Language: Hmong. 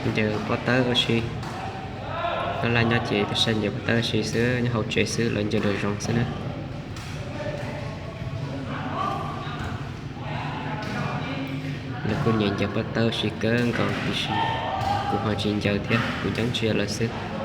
Ncaws pob tawb ua si. Nyob laj nyob ces peb sab ncaws pob tawb ua si xwb, nyob hauv tsev xwb lawv ncaws nraum zoov xwb na. Lawv kuj nyiam ncaws pob tawb ua si kawg nkaus tiam sis kuv ho tsis ncaws thiab, kuv nyob ntsia lawv xwb.